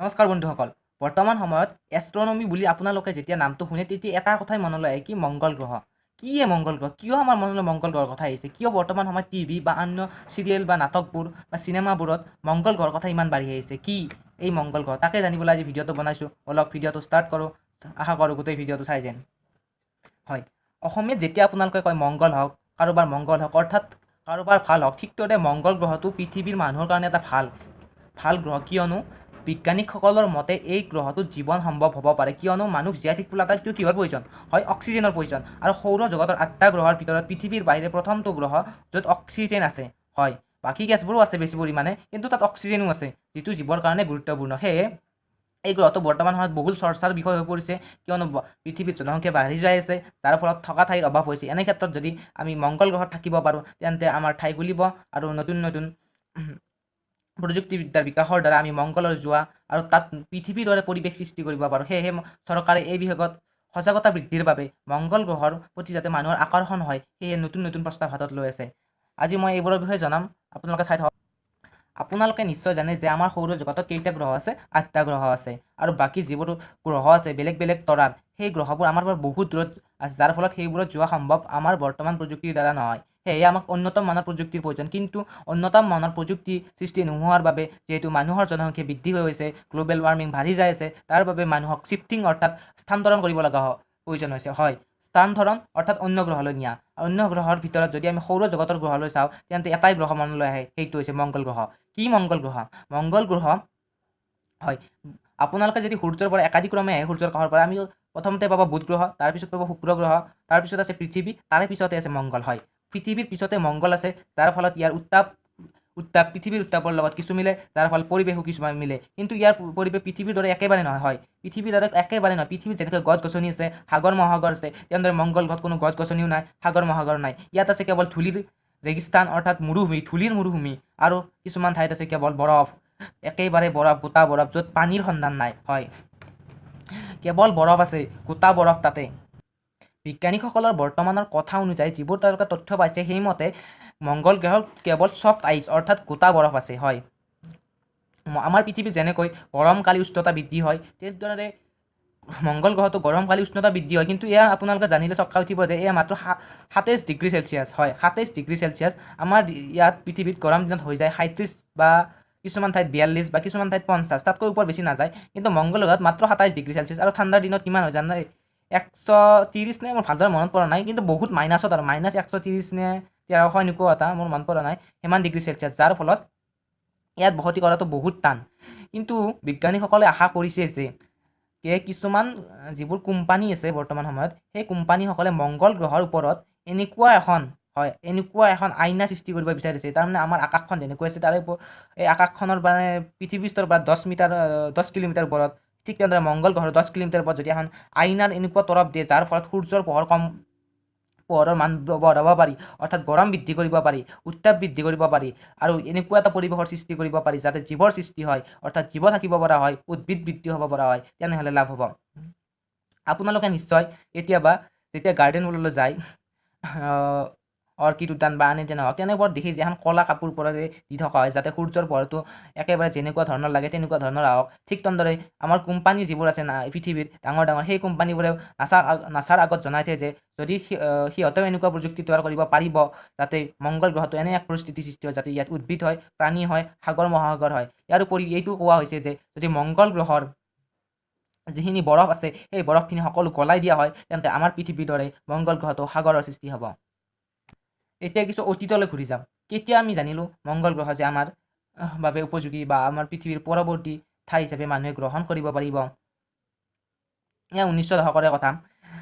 নমস্কাৰ বন্ধুসকল, বৰ্তমান সময়ত এষ্ট্ৰনমি বুলি আপোনালোকে যেতিয়া নামটো শুনে তেতিয়া এটা কথাই মনলৈ আহে কি মংগল গ্ৰহ। কি এই মংগল গ্ৰহ? কিয় আমাৰ মনলৈ মংগল গ্ৰহৰ কথা আহিছে? কিয় বৰ্তমান সময়ত টিভি বা অন্য চিৰিয়েল বা নাটকবোৰ বা চিনেমাবোৰত মংগল গ্ৰহৰ কথা ইমান বাঢ়ি আহিছে? কি এই মংগল গ্ৰহ? তাকে জানিবলৈ আজি ভিডিঅ'টো বনাইছোঁ। অলপ ভিডিঅ'টো ষ্টাৰ্ট কৰোঁ, আশা কৰোঁ গোটেই ভিডিঅ'টো চাই যেন। হয়, অসমীয়াত যেতিয়া আপোনালোকে কয় মংগল হওক, কাৰোবাৰ মংগল হওক, অৰ্থাৎ কাৰোবাৰ ভাল হওক, ঠিক তেনেদৰে মংগল গ্ৰহটো পৃথিৱীৰ মানুহৰ কাৰণে এটা ভাল ভাল গ্ৰহ। কিয়নো বিজ্ঞানীসকলৰ মতে এই গ্ৰহটোত জীৱন সম্ভৱ হ'ব পাৰে। কিয়নো মানুহ জীয়াই থাকিবলৈ আটাইতকৈ কিহৰ প্ৰয়োজন হয়? অক্সিজেনৰ প্ৰয়োজন। আৰু সৌৰ জগতৰ আঠটা গ্ৰহৰ ভিতৰত পৃথিৱীৰ বাহিৰে প্ৰথমটো গ্ৰহ য'ত অক্সিজেন আছে। হয়, বাকী গেছবোৰো আছে বেছি পৰিমাণে, কিন্তু তাত অক্সিজেনো আছে, যিটো জীৱৰ কাৰণে গুৰুত্বপূৰ্ণ। সেয়ে এই গ্ৰহটো বৰ্তমান সময়ত বহুল চৰ্চাৰ বিষয় হৈ পৰিছে। কিয়নো পৃথিৱীত জনসংখ্যা বাঢ়ি যাই আছে, যাৰ ফলত থকা ঠাইৰ অভাৱ হৈছে। এনে ক্ষেত্ৰত যদি আমি মংগল গ্ৰহত থাকিব পাৰোঁ, তেন্তে আমাৰ ঠাই খুলিব আৰু নতুন নতুন প্ৰযুক্তিবিদ্যাৰ বিকাশৰ দ্বাৰা আমি মংগললৈ যোৱা আৰু তাত পৃথিৱীৰ দৰে পৰিৱেশ সৃষ্টি কৰিব পাৰোঁ। সেয়েহে চৰকাৰে এই বিষয়ত সজাগতা বৃদ্ধিৰ বাবে মংগল গ্ৰহৰ প্ৰতি যাতে মানুহৰ আকৰ্ষণ হয়, সেয়ে নতুন নতুন প্ৰস্তাৱ হাতত লৈ আছে। আজি মই এইবোৰৰ বিষয়ে জনাম, আপোনালোকে চাই থাকক। আপোনালোকে নিশ্চয় জানে যে আমাৰ সৌৰজগতত কেইটা গ্ৰহ আছে? আঠটা গ্ৰহ আছে। আৰু বাকী যিবোৰ গ্ৰহ আছে বেলেগ বেলেগ তৰাৰ, সেই গ্ৰহবোৰ আমাৰ পৰা বহুত দূৰত আছে, যাৰ ফলত সেইবোৰত যোৱা সম্ভৱ আমাৰ বৰ্তমান প্ৰযুক্তিৰ দ্বাৰা নহয়। সেয়ে আমাক উন্নত মানৰ প্ৰযুক্তিৰ প্ৰয়োজন। কিন্তু উন্নত মানৰ প্ৰযুক্তি সৃষ্টি নোহোৱাৰ বাবে, যিহেতু মানুহৰ জনসংখ্যা বৃদ্ধি হৈ গৈছে, গ্ল'বেল ৱাৰ্মিং বাঢ়ি যাই আছে, তাৰ বাবে মানুহক শ্বিফটিং অৰ্থাৎ স্থানান্তৰণ কৰিব লগা প্ৰয়োজন হৈছে। হয়, স্থানান্তৰণ অৰ্থাৎ অন্য গ্ৰহলৈ নিয়া। অন্য গ্ৰহৰ ভিতৰত যদি আমি সৌৰ জগতৰ গ্ৰহলৈ চাওঁ, তেন্তে এটাই গ্ৰহ মনলৈ আহে, সেইটো হৈছে মংগল গ্ৰহ। কি মংগল গ্ৰহ? মংগল গ্ৰহ হয়, আপোনালোকে যদি সূৰ্যৰ পৰা একাদিক্ৰমে আহে, সূৰ্যৰ কাষৰ পৰা আমি প্ৰথমতে পাব বুধ গ্ৰহ, তাৰপিছত পাব শুক্ৰ গ্ৰহ, তাৰপিছত আছে পৃথিৱী, তাৰে পিছতে আছে মংগল। হয়, পৃথিৱীৰ পিছতে মংগল আছে, যাৰ ফলত ইয়াৰ উত্তাপ উত্তাপ পৃথিৱীৰ উত্তাপৰ লগত কিছু মিলে, যাৰ ফলত পৰিৱেশো কিছুমান মিলে। কিন্তু ইয়াৰ পৰিৱেশ পৃথিৱীৰ দৰে একেবাৰে নহয়। হয়, পৃথিৱীৰ দৰে একেবাৰে নহয়। পৃথিৱীত যেনেকৈ গছ গছনি আছে, সাগৰ মহাসাগৰ আছে, তেনেদৰে মংগল গ্ৰহত কোনো গছ গছনিও নাই, সাগৰ মহাসাগৰ নাই। ইয়াত আছে কেৱল ধূলিৰ ৰেগিস্তান অৰ্থাৎ মৰুভূমি, ধূলিৰ মৰুভূমি, আৰু কিছুমান ঠাইত আছে কেৱল বৰফ, একেবাৰে বৰফ, গোটা বৰফ, য'ত পানীৰ সন্ধান নাই। হয়, কেৱল বৰফ আছে, গোটা বৰফ তাতে। বিজ্ঞানীসকলৰ বৰ্তমানৰ কথা অনুযায়ী যিবোৰ তেওঁলোকে তথ্য পাইছে, সেইমতে মংগল গ্ৰহত কেৱল ছফ্ট আইচ অৰ্থাৎ গোটা বৰফ আছে। হয়, আমাৰ পৃথিৱীত যেনেকৈ গৰমকালি উষ্ণতা বৃদ্ধি হয়, তেনেদৰে মংগল গ্ৰহটো গৰমকালি উষ্ণতা বৃদ্ধি হয়। কিন্তু এয়া আপোনালোকে জানিলে চক্কা উঠিব যে এয়া মাত্ৰ 27 ডিগ্ৰী চেলচিয়াছ। হয়, 27 ডিগ্ৰী চেলচিয়াছ। আমাৰ ইয়াত পৃথিৱীত গৰম দিনত হৈ যায় 37 বা কিছুমান ঠাইত 42 বা কিছুমান ঠাইত 50, তাতকৈ ওপৰ বেছি নাযায়। কিন্তু মংগল গ্ৰহত মাত্ৰ 27 ডিগ্ৰী চেলচিয়াছ। আৰু ঠাণ্ডাৰ দিনত কিমান হয় জানে? 130 নে, মোৰ ভালদৰে মনত পৰা নাই, কিন্তু বহুত মাইনাছত আৰু মাইনাছ 130 নে 1300 এনেকুৱা এটা, মোৰ মনত পৰা নাই, সিমান ডিগ্ৰী চেলচিয়াছ, যাৰ ফলত ইয়াত বসতি কৰাটো বহুত টান। কিন্তু বিজ্ঞানীসকলে আশা কৰিছে যে কিছুমান যিবোৰ কোম্পানী আছে বৰ্তমান সময়ত, সেই কোম্পানীসকলে মংগল গ্ৰহৰ ওপৰত এনেকুৱা এখন, হয়, এনেকুৱা এখন আইনা সৃষ্টি কৰিব বিচাৰিছে। তাৰমানে আমাৰ আকাশখন যেনেকৈ আছে, তাৰে এই আকাশখনৰ মানে পৃথিৱীপৃষ্ঠৰ পৰা 10 মিটাৰ, 10 কিলোমিটাৰ ওপৰত, ঠিক তেনেদৰে মংগল গ্ৰহৰ 10 কিলোমিটাৰ ওপৰত যদি এখন আইনাৰ এনেকুৱা তৰপ দিয়ে, যাৰ ফলত সূৰ্যৰ পোহৰ কম, পোহৰৰ মান বঢ়াব পাৰি, অৰ্থাৎ গৰম বৃদ্ধি কৰিব পাৰি, উত্তাপ বৃদ্ধি কৰিব পাৰি, আৰু এনেকুৱা এটা পৰিৱেশৰ সৃষ্টি কৰিব পাৰি যাতে জীৱৰ সৃষ্টি হয়, অৰ্থাৎ জীৱ থাকিব পৰা হয়, উদ্ভিদ বৃদ্ধি হ'ব পৰা হয়, তেনেহ'লে লাভ হ'ব। আপোনালোকে নিশ্চয় কেতিয়াবা যেতিয়া গাৰ্ডেনবোৰলৈ যায়, অৰ্কিড উদ্যান বা আন নহওক, তেনেবোৰত দেখি যে এখন ক'লা কাপোৰ পৰে দি থকা হয়, যাতে সূৰ্যৰ পোহৰটো একেবাৰে যেনেকুৱা ধৰণৰ লাগে তেনেকুৱা ধৰণৰ আহক। ঠিক তেনেদৰে আমাৰ কোম্পানী যিবোৰ আছে না পৃথিৱীৰ ডাঙৰ ডাঙৰ, সেই কোম্পানীবোৰেও নাছাৰ আগত জনাইছে যে যদি সিহঁতেও এনেকুৱা প্ৰযুক্তি তৈয়াৰ কৰিব পাৰিব, যাতে মংগল গ্ৰহটো এনে এক পৰিস্থিতি সৃষ্টি হয় যাতে ইয়াত উদ্ভিদ হয়, প্ৰাণী হয়, সাগৰ মহাসাগৰ হয়। ইয়াৰ উপৰি এইটো কোৱা হৈছে যে যদি মংগল গ্ৰহৰ যিখিনি বৰফ আছে, সেই বৰফখিনি সকলো গলাই দিয়া হয়, তেন্তে আমাৰ পৃথিৱীৰ দৰে মংগল গ্ৰহটো সাগৰৰ সৃষ্টি হ'ব। এতিয়া কিছু অতীতলৈ ঘূৰি যাম। কেতিয়া আমি জানিলোঁ মংগল গ্ৰহ যে আমাৰ বাবে উপযোগী বা আমাৰ পৃথিৱীৰ পৰৱৰ্তী ঠাই হিচাপে মানুহে গ্ৰহণ কৰিব পাৰিব? এয়া 19 দশকৰে কথা।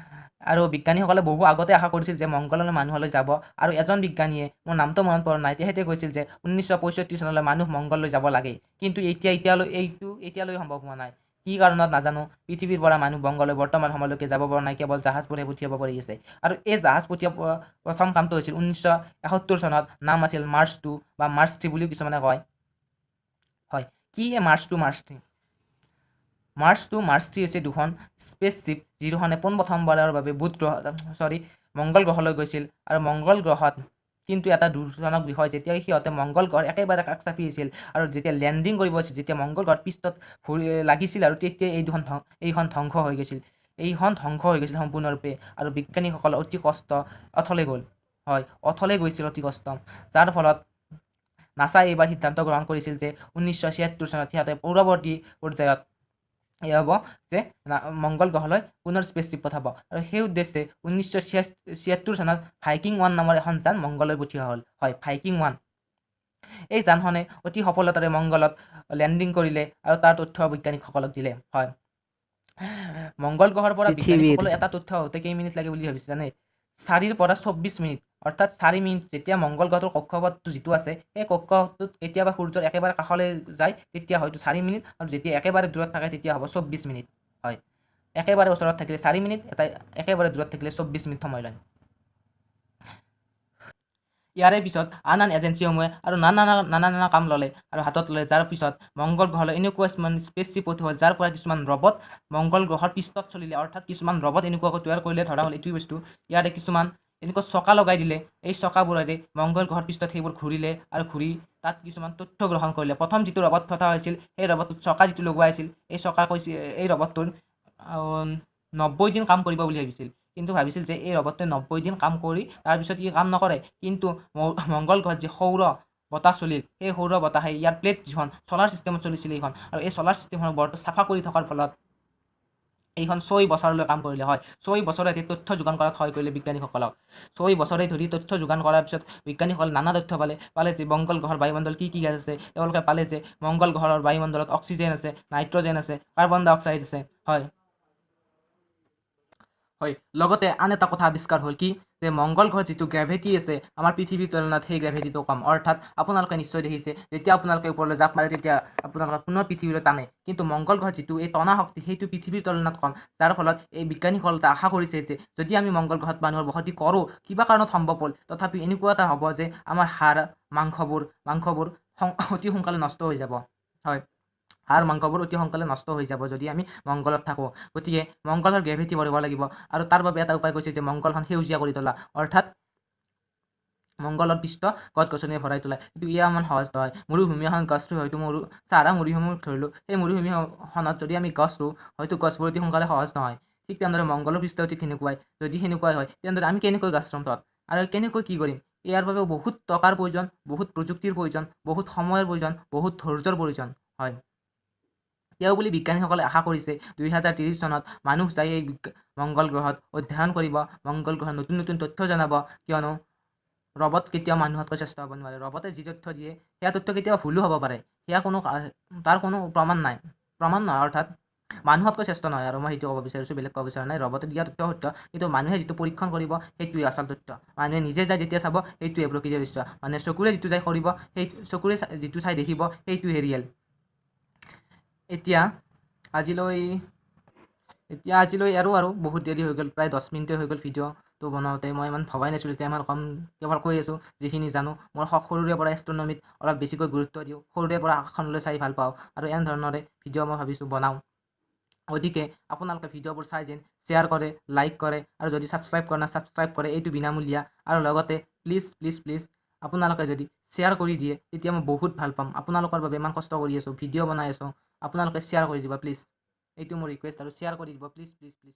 আৰু বিজ্ঞানীসকলে বহু আগতে আশা কৰিছিল যে মংগললৈ মানুহলৈ যাব। আৰু এজন বিজ্ঞানীয়ে, মোৰ নামটো মনত পৰা নাই, তেখেতে কৈছিল যে 1965 চনলৈ মানুহ মংগললৈ যাব লাগে। কিন্তু এতিয়ালৈ এইটো এতিয়ালৈ সম্ভৱ হোৱা নাই। কি কাৰণত নাজানো, পৃথিৱীৰ পৰা মানুহ মংগললৈ বৰ্তমান সময়লৈকে যাব পৰা নাই, কেৱল জাহাজবোৰহে পঠিয়াব পাৰি আছে। আৰু এই জাহাজ পঠিওৱা প্ৰথম কামটো হৈছিল 1971 চনত, নাম আছিল মাৰ্চ 2 বা মাৰ্চ 3 বুলিও কিছুমানে কয়। হয়, কি এই মাৰ্চ 2, মাৰ্চ 3? মাৰ্চ 2, মাৰ্চ 3 হৈছে দুখন স্পেচশ্বিপ, যি দুখনে পোনপ্ৰথমবাৰৰ বাবে বুধ গ্ৰহ, চৰি, মংগল গ্ৰহলৈ গৈছিল। আৰু মংগল গ্ৰহত কিন্তু এটা দুখজনক বিষয়, যেতিয়া সিহঁতে মংগল গ্ৰহৰ একেবাৰে কাষ চাপি আহিছিল আৰু যেতিয়া লেণ্ডিং কৰিব হৈছিল, যেতিয়া মংগল গ্ৰহৰ পৃষ্ঠত লাগিছিল আৰু তেতিয়া এই দুখন এইখন ধ্বংস হৈ গৈছিল, এইখন ধ্বংস হৈ গৈছিল সম্পূৰ্ণৰূপে। আৰু বিজ্ঞানীসকলৰ অতি কষ্ট অথলে গ'ল, হয় অথলে গৈছিল অতি কষ্ট। যাৰ ফলত নাছাই এইবাৰ সিদ্ধান্ত গ্ৰহণ কৰিছিল যে 1976 চনত সিহঁতে পৰৱৰ্তী পৰ্যায়ত এয়া হ'ব যে মংগল গ্ৰহলৈ পুনৰ স্পেচশ্বিপ পঠাব। আৰু সেই উদ্দেশ্যে 1976 চনত ভাইকিং 1 নামৰ এখন যান মংগললৈ পঠিওৱা হ'ল। হয়, ভাইকিং 1 এই যানখনে অতি সফলতাৰে মংগলত লেণ্ডিং কৰিলে আৰু তাৰ তথ্য বৈজ্ঞানিকসকলক দিলে। হয়, মংগল গ্ৰহৰ পৰা বিজ্ঞানীসকলে এটা তথ্য হওঁতে কেই মিনিট লাগে বুলি ভাবিছে জানে? 4ৰ পৰা 24 মিনিট, অৰ্থাৎ 4 মিনিট। যেতিয়া মংগল গ্ৰহটোৰ কক্ষপথটো যিটো আছে, সেই কক্ষপথটোত কেতিয়াবা সূৰ্যৰ একেবাৰে কাষলৈ যায় তেতিয়া হয়তো 4 মিনিট, আৰু যেতিয়া একেবাৰে দূৰত থাকে তেতিয়া হ'ব 24 মিনিট। হয়, একেবাৰে ওচৰত থাকিলে 4 মিনিট, এটা একেবাৰে দূৰত থাকিলে 24 মিনিট সময় লয়। ইয়াৰে পিছত আন আন এজেঞ্চিসমূহে আৰু নানা নানা নানা কাম ল'লে আৰু হাতত ল'লে, যাৰ পিছত মংগল গ্ৰহলৈ এনেকুৱা কিছুমান স্পেচশ্বিপ পঠোৱা হ'ল যাৰ পৰা কিছুমান ৰবট মংগল গ্ৰহৰ পৃষ্ঠত চলিলে। অৰ্থাৎ কিছুমান ৰবট এনেকুৱাকৈ তৈয়াৰ কৰিলে, ধৰা হ'ল এইটোৱে বস্তু, ইয়াৰে কিছুমান এনেকুৱা চকা লগাই দিলে, এই চকাবোৰেৰে মংগল গ্ৰহৰ পৃষ্ঠত সেইবোৰ ঘূৰিলে আৰু ঘূৰি তাত কিছুমান তথ্য গ্ৰহণ কৰিলে। প্ৰথম যিটো ৰবট পঠোৱা হৈছিল সেই ৰবটটোত চকা যিটো লগোৱা হৈছিল, এই চকা কৈছিল এই ৰবটটোৰ 90 দিন কাম কৰিব বুলি ভাবিছিল, কিন্তু ভাবিছিল যে এই ৰবটটোৱে 90 দিন কাম কৰি তাৰপিছত ই কাম নকৰে। কিন্তু মংগল গ্ৰহত যি সৌৰ বতাহ চলিল, সেই সৌৰ বতাহে ইয়াৰ প্লেট যিখন চ'লাৰ চিষ্টেমত চলিছিল এইখন, আৰু এই চ'লাৰ চিষ্টেমখনক বৰটো চাফা কৰি থকাৰ ফলত এইখন 6 বছৰলৈ কাম কৰিলে। হয়, 6 বছৰে তথ্য যোগান কৰাত সহায় কৰিলে বিজ্ঞানীসকলক। 6 বছৰে ধৰি তথ্য যোগান কৰাৰ পিছত বিজ্ঞানীসকলে নানা তথ্য পালে, পালে যে মংগল গ্ৰহৰ বায়ুমণ্ডল কি কি গেছ আছে। তেওঁলোকে পালে যে মংগল গ্ৰহৰ বায়ুমণ্ডলত অক্সিজেন আছে, নাইট্ৰজেন আছে, কাৰ্বন ডাই অক্সাইড আছে। হয় হয়, লগতে আন এটা কথা আৱিষ্কাৰ হ'ল কি যে মংগল গ্ৰহত যিটো গ্ৰেভিটি আছে আমাৰ পৃথিৱীৰ তুলনাত সেই গ্ৰেভিটিটো কম। অৰ্থাৎ আপোনালোকে নিশ্চয় দেখিছে যেতিয়া আপোনালোকে ওপৰলৈ জাঁপ মাৰে তেতিয়া আপোনালোকে পুনৰ পৃথিৱীলৈ টানে, কিন্তু মংগল গ্ৰহত যিটো এই টনা শক্তি সেইটো পৃথিৱীৰ তুলনাত কম। যাৰ ফলত এই বিজ্ঞানীসকলে আশা কৰিছে যে যদি আমি মংগল গ্ৰহত মানুহৰ বসতি কৰোঁ, কিবা কাৰণত সম্ভৱ হ'ল, তথাপি এনেকুৱা এটা হ'ব যে আমাৰ হাড় মাংসবোৰ অতি সোনকালে নষ্ট হৈ যাব। হয়, হাড় মাংসবোৰ অতি সোনকালে নষ্ট হৈ যাব যদি আমি মংগলত থাকোঁ। গতিকে মংগলৰ গ্ৰেভিটি বঢ়াব লাগিব, আৰু তাৰ বাবে এটা উপায় কৈছে যে মংগলখন সেউজীয়া কৰি তোলা, অৰ্থাৎ মংগলৰ পৃষ্ঠ গছ গছনিৰে ভৰাই তোলা। কিন্তু এয়া ইমান সহজ নহয়। মৰুভূমি এখন গছ ৰুই হয়তো চাহাৰা মৰুভূমি ধৰিলোঁ, সেই মৰুভূমিখনত যদি আমি গছ ৰুওঁ হয়তো গছবোৰ অতি সোনকালে সহজ নহয়। ঠিক তেনেদৰে মংগলৰ পৃষ্ঠ ঠিক সেনেকুৱাই, যদি সেনেকুৱাই হয় তেনেদৰে আমি কেনেকৈ গছ ৰুম তাত আৰু কেনেকৈ কি কৰিম? ইয়াৰ বাবে বহুত টকাৰ প্ৰয়োজন, বহুত প্ৰযুক্তিৰ প্ৰয়োজন, বহুত সময়ৰ প্ৰয়োজন, বহুত ধৈৰ্যৰ প্ৰয়োজন। হয়, তেওঁ বুলি বিজ্ঞানীসকলে আশা কৰিছে 2030 চনত মানুহ যায় এই মংগল গ্ৰহত অধ্যয়ন কৰিব, মংগল গ্ৰহৰ নতুন নতুন তথ্য জনাব। কিয়নো ৰবট কেতিয়াও মানুহতকৈ শ্ৰেষ্ঠ হ'ব নোৱাৰে। ৰবটে যি তথ্য দিয়ে সেয়া তথ্য কেতিয়াবা ভুলো হ'ব পাৰে, সেয়া কোনো তাৰ কোনো প্ৰমাণ নাই, প্ৰমাণ নহয়, অৰ্থাৎ মানুহতকৈ শ্ৰেষ্ঠ নহয়। আৰু মই সেইটো ক'ব বিচাৰিছোঁ, বেলেগ ক'ব বিচৰা নাই। ৰবটে দিয়া তথ্য সত্য, কিন্তু মানুহে যিটো পৰীক্ষণ কৰিব সেইটোৱে আচল তথ্য। মানুহে নিজে যায় যেতিয়া চাব সেইটোৱে প্ৰকৃত দৃশ্য, মানুহে চকুৰে যিটো যায় কৰিব, সেই চকুৰে যিটো চাই দেখিব সেইটোহে ৰিয়েল। এতিয়া আজিলৈ আৰু বহুত দেৰি হৈ গ'ল, প্ৰায় 10 মিনিটে হৈ গ'ল ভিডিঅ'টো বনাওঁতে। মই ইমান ভবাই নাছিলোঁ যে ইমান কম, কেৱল কৈ আছোঁ যিখিনি জানো। মই সৰুৰে পৰা এষ্ট্ৰনমিত অলপ বেছিকৈ গুৰুত্ব দিওঁ, সৰুৰে পৰা আকাশখনলৈ চাই ভাল পাওঁ, আৰু এনেধৰণৰে ভিডিঅ' মই ভাবিছোঁ বনাওঁ। গতিকে আপোনালোকে ভিডিঅ'বোৰ চাই যেন শ্বেয়াৰ কৰে, লাইক কৰে, আৰু যদি ছাবস্ক্ৰাইব কৰে না ছাবস্ক্ৰাইব কৰে, এইটো বিনামূলীয়া। আৰু লগতে প্লিজ প্লিজ প্লিজ আপোনালোকে যদি শ্বেয়াৰ কৰি দিয়ে তেতিয়া মই বহুত ভাল পাম। আপোনালোকৰ বাবে ইমান কষ্ট কৰি আছোঁ, ভিডিঅ' বনাই আছোঁ, আপোনালোকে শ্বেয়াৰ কৰি দিব প্লিজ, এইটো মোৰ ৰিকুৱেষ্ট, আৰু শ্বেয়াৰ কৰি দিব প্লিজ প্লিজ প্লিজ।